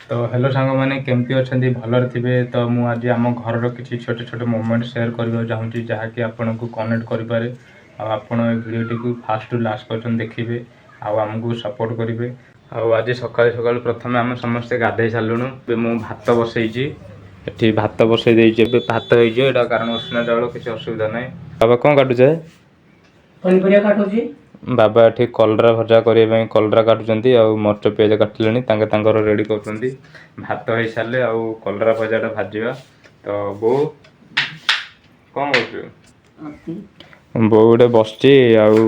ତ ହ୍ୟାଲୋ ସାଙ୍ଗମାନେ, କେମିତି ଅଛନ୍ତି? ଭଲରେ ଥିବେ। ତ ମୁଁ ଆଜି ଆମ ଘରର କିଛି ଛୋଟ ଛୋଟ ମୋମେଣ୍ଟ ସେୟାର କରିବାକୁ ଚାହୁଁଛି, ଯାହାକି ଆପଣଙ୍କୁ କନେକ୍ଟ କରିପାରେ। ଆଉ ଆପଣ ଏ ଭିଡ଼ିଓଟିକୁ ଫାଷ୍ଟ ଟୁ ଲାଷ୍ଟ ପର୍ଯ୍ୟନ୍ତ ଦେଖିବେ ଆଉ ଆମକୁ ସପୋର୍ଟ କରିବେ। ଆଉ ଆଜି ସକାଳୁ ସକାଳୁ ପ୍ରଥମେ ଆମେ ସମସ୍ତେ ଗାଧେଇ ସାରିଲୁଣୁ। ଏବେ ମୁଁ ଭାତ ବସେଇଛି, ଏଠି ଭାତ ବସେଇ ଦେଇଛି। ଏବେ ଭାତ ହେଇଯିବ ଏଇଟା, କାରଣ ଉଷୁନା ଚାଉଳ, କିଛି ଅସୁବିଧା ନାହିଁ। ବାବା, କ'ଣ କାଟୁଛେ? ପନିପରିବା କାଟୁଛି। ବାବା ଏଠି କଲରା ଭଜା କରିବା ପାଇଁ କଲରା କାଟୁଛନ୍ତି ଆଉ ମରିଚ ପିଆଜ କାଟିଲେଣି। ତାଙ୍କେ ତାଙ୍କର ରେଡ଼ି କରୁଛନ୍ତି। ଭାତ ହେଇସାରିଲେ ଆଉ କଲରା ଭଜାଟା ଭାଜିବା। ତ ବୋଉ, କ'ଣ କରୁଛୁ? ବୋଉ ଗୋଟେ ବସିଛି ଆଉ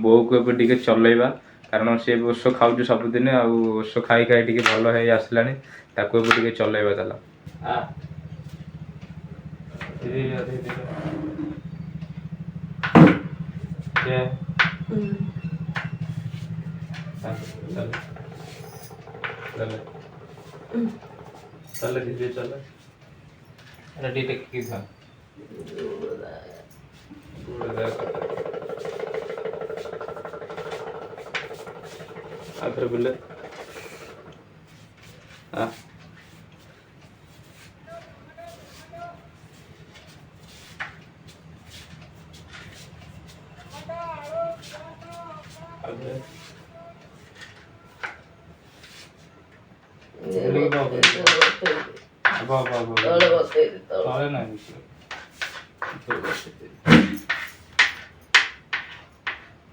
ବୋଉକୁ ଏବେ ଟିକେ ଚଲେଇବା, କାରଣ ସିଏ ଏବେ ଔଷଧ ଖାଉଛି ସବୁଦିନ ଆଉ ଔଷଧ ଖାଇ ଖାଇ ଟିକେ ଭଲ ହେଇ ଆସିଲାଣି। ତାକୁ ଏବେ ଟିକେ ଚଲେଇବା। ଚାଲ ଆ। ଧୀରେ ଧୀରେ ଧୀରେ ଧୀରେ। ଚାଲ ଚାଲ ଚାଲ, ଧୀରେ ଚାଲ। ଆରେ, ଟିକେ ଟେକିକି ଥା। ଗୋଡ଼। ଆଉଥରେ ବୁଲେ ଆ। ଆଉଥରେ ବୁଲିକି ହବ ହବ ହବ। ତଳେ ବସେଇଦେ, ତଳେ। ତଳେ ନାହିଁ।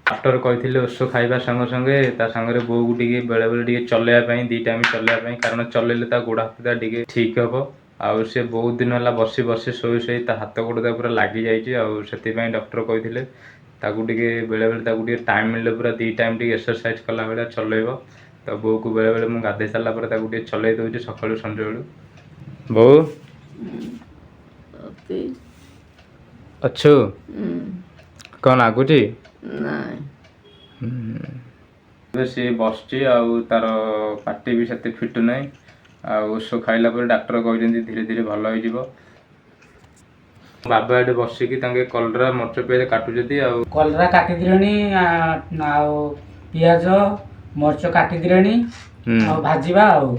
ଡକ୍ଟର କହିଥିଲେ ଔଷଧ ଖାଇବା ସଙ୍ଗେ ସଙ୍ଗେ ତା ସାଙ୍ଗରେ ବୋଉକୁ ଟିକେ ବେଳେବେଳେ ଟିକେ ଚଲେଇବା ପାଇଁ, 2 ଟାଇମ୍ ଚଲେଇବା ପାଇଁ, କାରଣ ଚଲେଇଲେ ତା ଗୋଡ଼ ହାତଟା ଟିକେ ଠିକ୍ ହବ। ଆଉ ସେ ବହୁତ ଦିନ ହେଲା ବସି ବସି, ଶୋଇ ଶୋଇ ତା ହାତ ଗୋଡ଼ ପୁରା ଲାଗିଯାଇଛି। ଆଉ ସେଥିପାଇଁ ଡକ୍ଟର କହିଥିଲେ ତାକୁ ଟିକେ ବେଳେବେଳେ, ତାକୁ ଟିକେ ଟାଇମ୍ ମିଳିଲେ ପୁରା 2 ଟାଇମ୍ ଟିକେ ଏକ୍ସରସାଇଜ କଲା ଭଳିଆ ଚଲେଇବ। ତ ବୋଉକୁ ବେଳେବେଳେ ମୁଁ ଗାଧେଇ ସାରିଲା ପରେ ତାକୁ ଟିକେ ଚଲେଇ ଦେଉଛି ସକାଳୁ ସଞ୍ଜବେଳୁ। ବୋଉ, ଅଛୁ? କ'ଣ ଲାଗୁଛି? ନାଇଁ। ଏବେ ସିଏ ବସିଛି ଆଉ ତାର ପାଟି ବି ସେତେ ଫିଟୁ ନାହିଁ। ଆଉ ଔଷଧ ଖାଇଲା ପରେ ଡାକ୍ତର କହିଛନ୍ତି ଧୀରେ ଧୀରେ ଭଲ ହେଇଯିବ। ବାବା ଏଠି ବସିକି ତାଙ୍କେ କଲରା, ମରିଚ, ପିଆଜ କାଟୁଛନ୍ତି ଆଉ କଲରା କାଟିଦେଲେଣି, ଆଉ ପିଆଜ ମରିଚ କାଟିଦେଲେଣି ଆଉ ଭାଜିବା ଆଉ।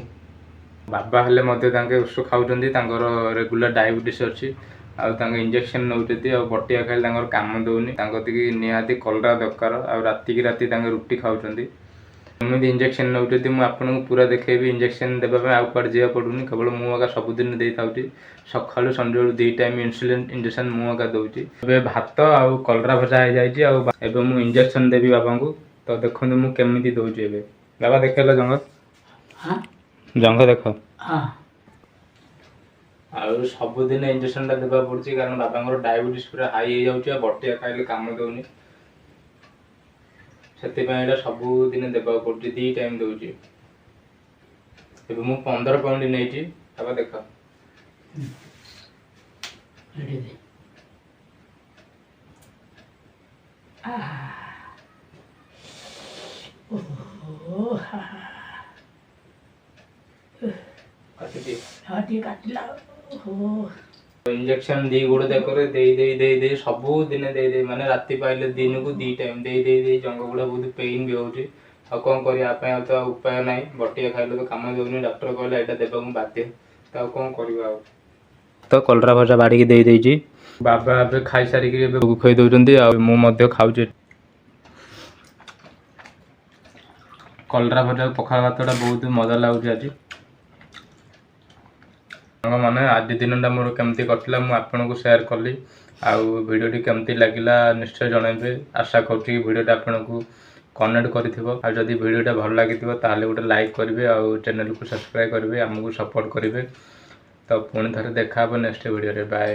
ବାବା ହେଲେ ମଧ୍ୟ ତାଙ୍କେ ଔଷଧ ଖାଉଛନ୍ତି। ତାଙ୍କର ରେଗୁଲାର ଡାଇବେଟିସ୍ ଅଛି ଆଉ ତାଙ୍କ ଇଞ୍ଜେକ୍ସନ୍ ନେଉଛନ୍ତି। ଆଉ ବଟିକା ଖାଇଲେ ତାଙ୍କର କାମ ଦେଉନି। ତାଙ୍କ କତିକି ନିହାତି କଲରା ଦରକାର। ଆଉ ରାତିକି ରାତି ତାଙ୍କେ ରୁଟି ଖାଉଛନ୍ତି। ଏମିତି ଇଞ୍ଜେକ୍ସନ୍ ନେଉଛନ୍ତି, ମୁଁ ଆପଣଙ୍କୁ ପୁରା ଦେଖେଇବି। ଇଞ୍ଜେକ୍ସନ୍ ଦେବା ପାଇଁ ଆଉ କୁଆଡ଼େ ଯିବାକୁ ପଡ଼ୁନି, କେବଳ ମୁଁ ଏକା ସବୁଦିନ ଦେଇଥାଉଛି। ସକାଳୁ ସଞ୍ଜବେଳୁ 2 ଟାଇମ୍ ଇନ୍ସୁଲିନ୍ ଇଞ୍ଜେକ୍ସନ୍ ମୁଁ ଏକା ଦେଉଛି। ଏବେ ଭାତ ଆଉ କଲରା ଭଜା ହେଇଯାଇଛି ଆଉ ଏବେ ମୁଁ ଇଞ୍ଜେକ୍ସନ୍ ଦେବି ବାବାଙ୍କୁ। ତ ଦେଖନ୍ତୁ ମୁଁ କେମିତି ଦେଉଛି ଏବେ। ବାବା, ଦେଖେଇଲ ଜଙ୍ଘ। ହଁ। ଜଙ୍ଘ ଦେଖ। ହଁ। ଆଉ ସବୁଦିନ ଇଞ୍ଜେକ୍ସନଟା ଦେବାକୁ ପଡୁଛି, କାରଣ ବାବାଙ୍କର ଡାଇବେଟିସ୍ ପୁରା ହାଇ ହେଇଯାଉଛି ଆଉ ବଟିକା ଖାଇଲେ କାମ ଦେଉନି। ସେଥିପାଇଁ ଏଇଟା ସବୁଦିନ ଦେବାକୁ ପଡୁଛି, 2 ଟାଇମ୍ ଦେଉଛି। ଏବେ ମୁଁ 15 ପଏଣ୍ଟ ନେଇଛି। ବାବା, ଦେଖ। ଏଠି ଦେ। ଆହା। ଓହୋ, ହା। କାଟିଦିଏ। ହଁ, ଟିକେ କାଟିଲା। ଓହୋ। ଇଞ୍ଜେକ୍ସନ 2 ଗୋଡ଼ ଯାକରେ ଦେଇ ଦେଇ ଦେଇ ଦେଇ, ସବୁଦିନ ଦେଇ ଦେଇ, ମାନେ ରାତି ପାଇଲେ ଦିନକୁ 2 ଟାଇମ୍ ଦେଇ ଦେଇ ଦେଇ ଜଙ୍ଘ ଗୁଡ଼ା ବହୁତ ପେନ୍ ବି ହେଉଛି। ଆଉ କ'ଣ କରିବା ପାଇଁ, ଆଉ ତ ଆଉ ଉପାୟ ନାହିଁ। ବଟିକା ଖାଇଲେ ତ କାମ ଦେଉନି। ଡକ୍ଟର କହିଲା ଏଇଟା ଦେବାକୁ ବାଧ୍ୟ, ତ ଆଉ କ'ଣ କରିବା। ଆଉ ତ କଲରା ଭଜା ବାଢ଼ିକି ଦେଇ ଦେଇଛି। ବାବା ଏବେ ଖାଇସାରିକି ଏବେ ଖୁଆଇ ଦେଉଛନ୍ତି ଆଉ ମୁଁ ମଧ୍ୟ ଖାଉଛି। କଲରା ଭଜା ପଖାଳ ଭାତଟା ବହୁତ ମଜା ଲାଗୁଛି ଆଜି। ସାଙ୍ଗମାନେ, ଆଜି ଦିନଟା ମୋର କେମିତି କଟିଲା ମୁଁ ଆପଣଙ୍କୁ ସେୟାର କଲି। ଆଉ ଭିଡ଼ିଓଟି କେମିତି ଲାଗିଲା ନିଶ୍ଚୟ ଜଣାଇବେ। ଆଶା କରୁଛି କି ଭିଡ଼ିଓଟା ଆପଣଙ୍କୁ କନେକ୍ଟ କରିଥିବ। ଆଉ ଯଦି ଭିଡ଼ିଓଟା ଭଲ ଲାଗିଥିବ, ତାହେଲେ ଗୋଟେ ଲାଇକ୍ କରିବେ ଆଉ ଚ୍ୟାନେଲକୁ ସବସ୍କ୍ରାଇବ୍ କରିବେ, ଆମକୁ ସପୋର୍ଟ କରିବେ। ତ ପୁଣି ଥରେ ଦେଖା ହେବ ନେକ୍ସଟ ଭିଡ଼ିଓରେ। ବାଏ।